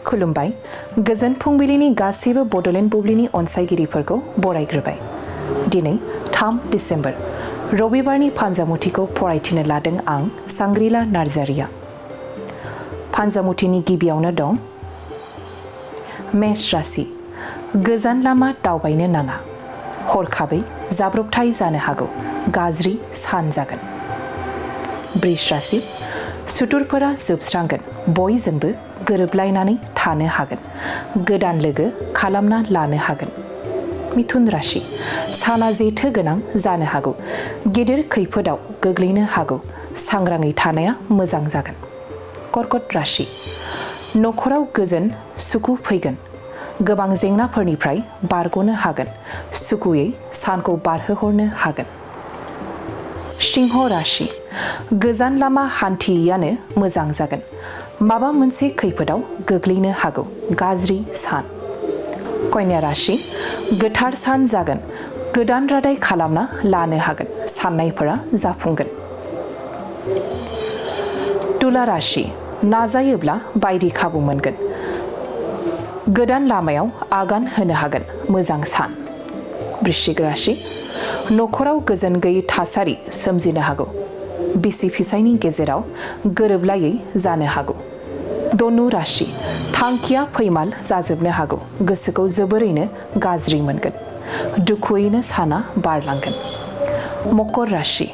खुलुमबाय गोजोन फुंबिलिनि गासैबो बड'लेण्ड बुब्लिनि अनसायगिरिफोरखौ बरायग्रोबाय। दिनै 3 डिसेम्बर रबिबारनि फानजामुथिखौ फरायथिनो लादों आं सांग्रिला नार्जारिया। फानजामुथिनि गिबियावनो दं मेष राशि। गोजान लामा दावबायनो नाङा। हरखाबै जाब्रबथाय जानो हागौ। गाज्रि सान जागोन। बृष राशि। सुथुरफोरा जोबस्रांगोन। बयजोंबो गोरोबलायनानै थानो हागोन। गोदान लोगो खालामना लानो हागोन। मिथुन राशि। साना जेथो गोनां जानो हागौ। गिदिर खैफोदाव गोग्लैनो हागौ। सांग्राङै थानाया मोजां जागोन। कर्कट राशि। नखराव गोजोन सुखु फैगोन। गोबां जेंनाफोरनिफ्राय बारग'नो हागोन। सुखुयै सानखौ बारहोहरनो हागोन। सिंह राशि। गोजान लामा हान्थियैयानो मोजां जागोन। माबा मोनसे खैफोदाव गोग्लैनो हागौ। गाज्रि सान। कन्या राशि। गोथार सान जागोन। गोदान रादाय खालामना लानो हागोन। साननायफोरा जाफुंगोन। तुला राशि। नाजायोब्ला बायदि खाबु मोनगोन। गोदान लामायाव आगान होनो हागोन। मोजां सान। वृश्चिक राशि। नखराव गोजोन गैयै थासारि सोमजिनो हागौ। बिसि फिसायनि गेजेराव गोरोबलायै जानो हागौ। धनु राशि। थांखिया फैमाल जाजोबनो हागौ। गोसोखौ जोबोरैनो गाज्रि मोनगोन। दुखुयैनो साना बारलांगोन। मकर राशि।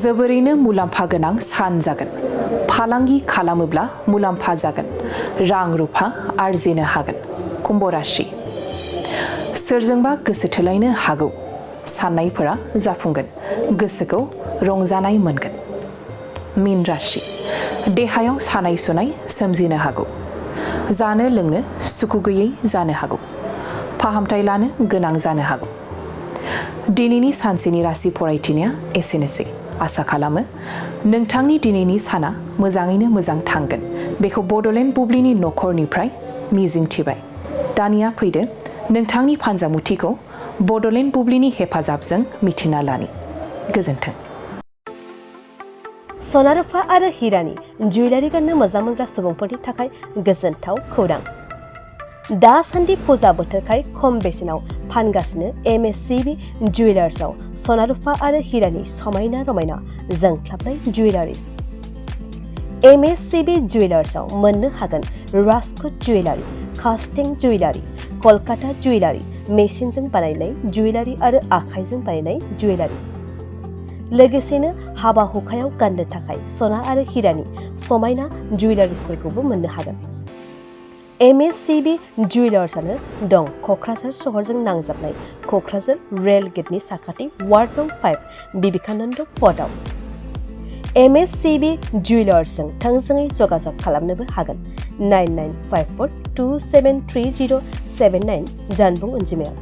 जोबोरैनो मुलाम्फा गोनां सान जागोन। फालांगि खालामोब्ला मुलाम्फा जागोन। रां रुफा आरजिनो हागोन। कुम्भ राशि। सोरजोंबा गोसो थोलायनो हागौ। साननायफोरा जाफुंगोन। गोसोखौ रंजानाय मोनगोन। मीन राशि। देहायाव सानाय सुनाय सोमजिनो हागौ। जानो लोंनो सुखु गैयै जानो हागौ। फाहामथाय लानो गोनां जानो हागौ। दिनैनि सानसेनि राशि फरायथिनाया एसेनोसै। आसा खालामो नोंथांनि दिनैनि साना मोजाङैनो मोजां थांगोन। बेखौ बड'लेण्ड बुब्लिनि नखरनिफ्राय मिजिंथिबाय। दानिया फैदो नोंथांनि फानजामुथिखौ बड'लेण्ड बुब्लिनि हेफाजाबजों मिथिना लानि। गोजोन्थों। सना रुफा आरो हिरानि जुवेलारि गाननो मोजां मोनग्रा सुबुंफोरनि थाखाय गोजोनथाव खौरां। दासान्दि फुजा बोथोरखाय खम बेसेनाव फानगासिनो MSCB जुवेलार्सआव सना रुफा आरो हिरानि समायना रमायना जोंख्लाबनाय जुवेलारिज। MSCB जुवेलार्सआव मोननो हागोन राजकोट जुवेलारि, कास्टिं जुवेलारि, कलकाता जुवेलारि, मेसिनजों बानायनाय जुवेलारि आरो आखाइजों बानायनाय जुवेलारि। लोगोसेनो हाबा हुखायाव गाननो थाखाय सना आरो हिरानि समायना जुवेलारिसफोरखौबो मोननो हागोन। MSCB जुवेलार्सआनो दं क'क्राझार सहरजों नांजाबनाय क'क्राझार रेल गेटनि साखाथि वार्ड नं 5 बिबेकानन्द पथआव। MSCB जुवेलार्सजों थोंजोङै जगाजग खालामनोबो हागोन। 9954273079 जानबुं अनजिमायाव।